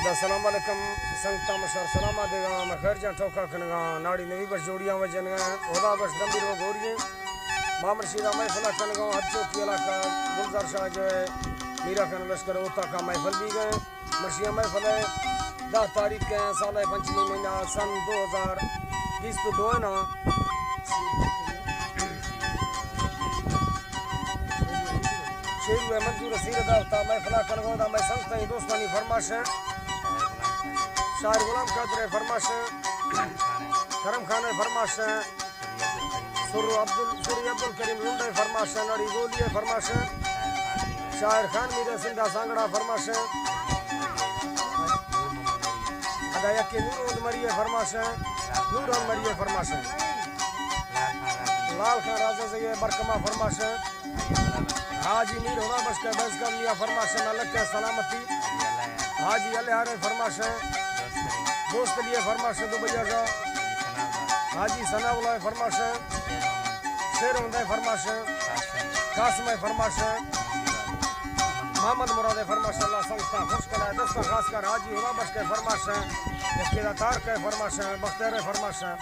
السلام علیکم سنگتاں، من شر سلام ءَ دیگاں، من خیر جان ٹوکا کنگاں، ناڑی نوی بش جوڑیاں و جنگاں، خدا بش دمبی رو گوریے۔ ما مرشیدہ محفل ءَ کنگاں، ہر چوکی علاقہ گلزار شاہ جو ہے، میرا خان لشکر اوتاکا محفل بیگا۔ مرشیدہ محفل ہے، دہ تاریخ کے سال ہے، پنچمی مہینہ، سن دو ہزار بیست و دو ہے نا۔ شیرو ہے منظور سیر دار تا محفل ءَ کنگاں، دا مئے سنگتانی دوستانی فرمائش ہے۔ شاعر غلام قادر ہے فرمائش ہے۔ کرم خان ہے فرمائش ہے۔ سر عبدال، سر عبدالکریم لنڈ ہے فرمائش ہے، نڑی گولی ہے فرمائش ہے۔ شاعر خان میر ہے سندھا سانگڑا فرمائش ہے۔ ادا یکی نور محمد مری ہے فرمائش ہے۔ نور محمد مری ہے فرمائش ہے۔ لال خان رازہ زئی ہے برکما فرمائش ہے۔ حاجی میر خدا بخش کے بزگم یا فرمائش ہے، ملک ہے سلامتی۔ حاجی علی ہارے فرمائش ہے۔ دوست علی ہے فرمائش ہے، دبئی جا۔ حاجی ثناء اللہ ہے فرمائش ہے۔ شیر محمد ہے فرمائش ہے۔ قاسم ہے فرمائش ہے۔ محمد مراد ہے فرمائش، اللہ سنگتاں خوش کنا۔ دوستاں خاص کر حاجی خدا بخش کے فرمائش ہے۔ اس کے تارک ہے فرمائش ہے، بختیار ہے فرمائش ہے۔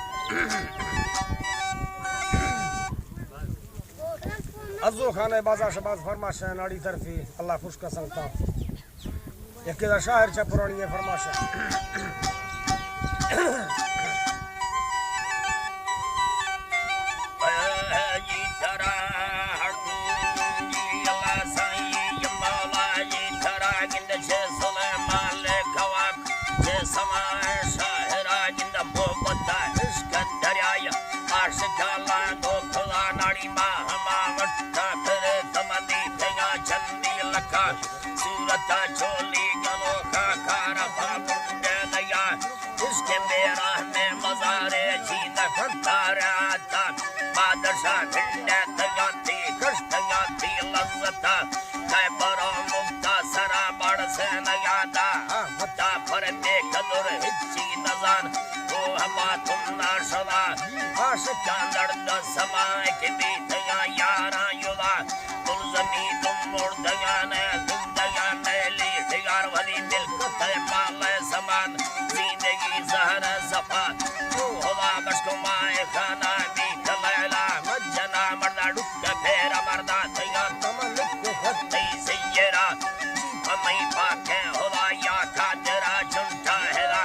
ازو خان ہے بازار شباز فرمائش ہے، ناڑی طرفی اللہ خوش کا سنگتاں۔ یکے دا شاعر چا پرانی ہے فرمائش ہے۔ صورت چولی گنوخا کار پا بنڈے دیا۔ عشق بے رحم مزارے جی دکھتا رہتا۔ بادشاہ بنڈے دیا تی کشت دیا تی لذتا۔ کئے برو مفتا سرا بڑ سے نیادا۔ متا پر بے قدر ہچی نزان۔ وہ ہما تم ناشوا۔ عاشقاں درد سما کہ بیتگا یاراں یوا۔ گلزمی تم مردگان، زندگان، لیٹگار ولی ملکت ہے مال سمان، زندگی زہر صفا۔ تو ہوا بشکو مائے خانہ بیت لیلا، مجنا مردا ڈکہ پھیر مردا تیار تملک خطی سیرا۔ جی پمی پاکیں ہوا یا قادرا چنٹا ہلا۔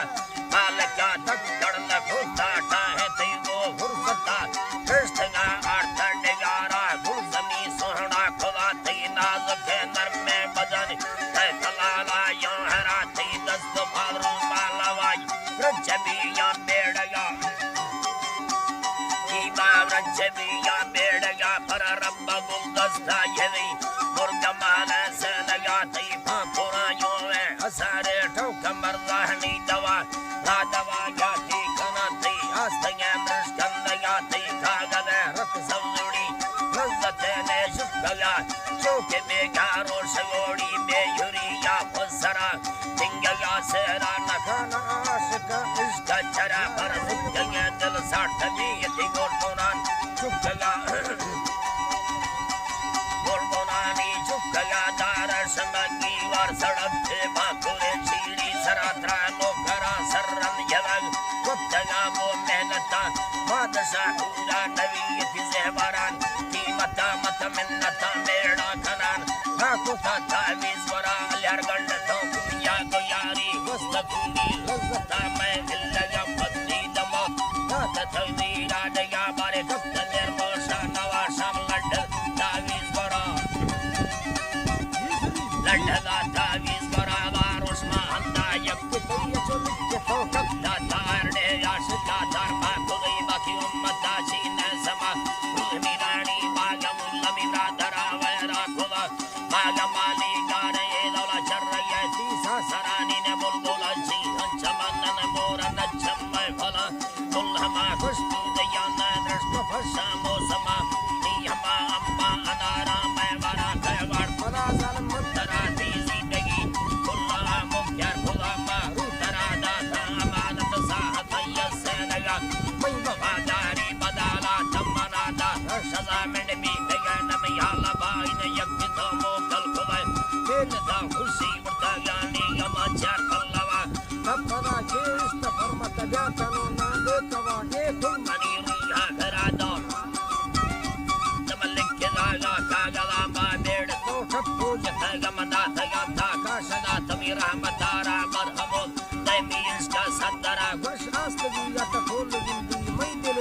مالکا دکڑ نہ کھوتا ٹاہیں تئی گو فرصتا۔ کشتگا آرتا ڈگارا گلزمی سوہنا کھوا تئی نازکیں نرمیں بدن۔ تئی تلالا یوں ہرا تئی دست و پاد رومالا وائی۔ رنچ بی یا بیڑیا۔ ایما رنچ بی یا بیڑیا پر رب گلدستا یوی۔ مرگ مال سینگا تئی پاپورا یوں ہے۔ اسارے ٹوک مرزاہنی دوا۔ لا دوا جاتی کناتی آستگیں برشکندگاتی کاغذ رت سوزڑی لذت نے شکگا۔ چوکہ بیگار و شگوڑی بے یوری یا پسرا۔ تنگگا سیرا نکانا عاشق عشق چرا پر سکگے دل ساٹھ بیتی گردونان چکگا۔ گلبنانی چکگا دار شمگی وار سڑک چے باکورے چیڑی سرا ترا نوکرا سرن یلگ کتگا بو محنتا بادشاہ پورا نوی تی زیوران قیمتا مت منتا میڑا کنان ناکوتا تعویز ورا لیار گنڈ تو یا کو یاری گست کونی لذتا میں الگا پتی دمو دات تغدیرا دیا بارے کپت دیر موشا نوا شام لڈ تعویز برا۔ لڈ دا تعویز رحمت ءَ را مرحمت، دائمی عشق ءَ صدر ءَ گوش آستگی ءَ تکول گندی مئی دل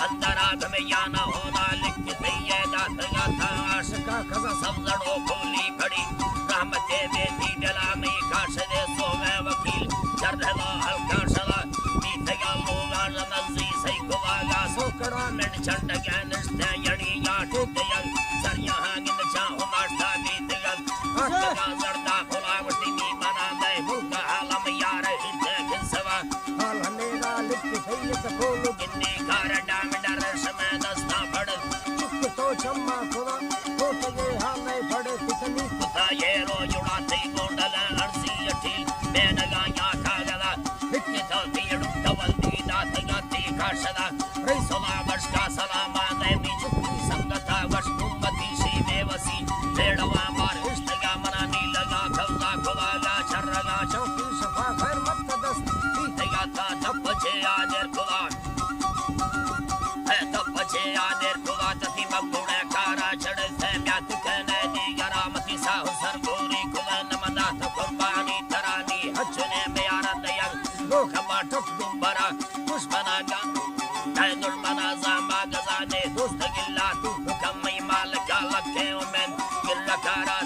اندر ءَ گمیان ءَ ہونا لکھ سید داتگ ءَ تاں عاشق ءَ کزا سبزڑ و کولی پڑی رحمت ءِ بیتی دل ءَ مئی کاشد ءِ سوگ ءِ وکیل چرد ءَ ہلکا شدا بیتگ ءَ لوگاں نزی سئی گواگا سوکڑا منڈ چنڈگ ءَ نشتہ یڑی یاٹو دیگ سریاں گند چاہو ناشتہ بیتگ ءَ آتکگاں زردا کھلا گوشتی میماناں دئے ملک عالم یار ہیتے کسوا حال ہمیدا لکھ سید کولو گندی کار ڈام ڈر شمے دستا پڑ چک تو چما کھلا کوٹگے ہال نئے پڑ کتنی کتا یہ رو جڑا تئی گونڈل ارسی اٹھیل بینگا یا کاغذا لکھ تو تیڑو تول دی داتگا تی کاشدا رئیس ءَ بشکا سلام ءَ دئے بی چکی سنگت ءَ وش گمتی شی بے وسی ریڑواں بار اشتگا منا نیلگا کھوزا کھواگا چرگا چوکی شفا خیر مت دست بیتگا تا دپ چے آدر کھوا اے دپ چے آدر کھوا تتی مگوڑے کارا چڑ سے بیات کنے دیگرا متی ساہ سر گوری کھوا نمدا تو قربانی ترانی ہچنے میارا دیگ لوک باٹک دمبرا دشمنا گا اے دشمنا زاما گزانے دوست گلا تو کمی مالکا لکھے امید گلکارا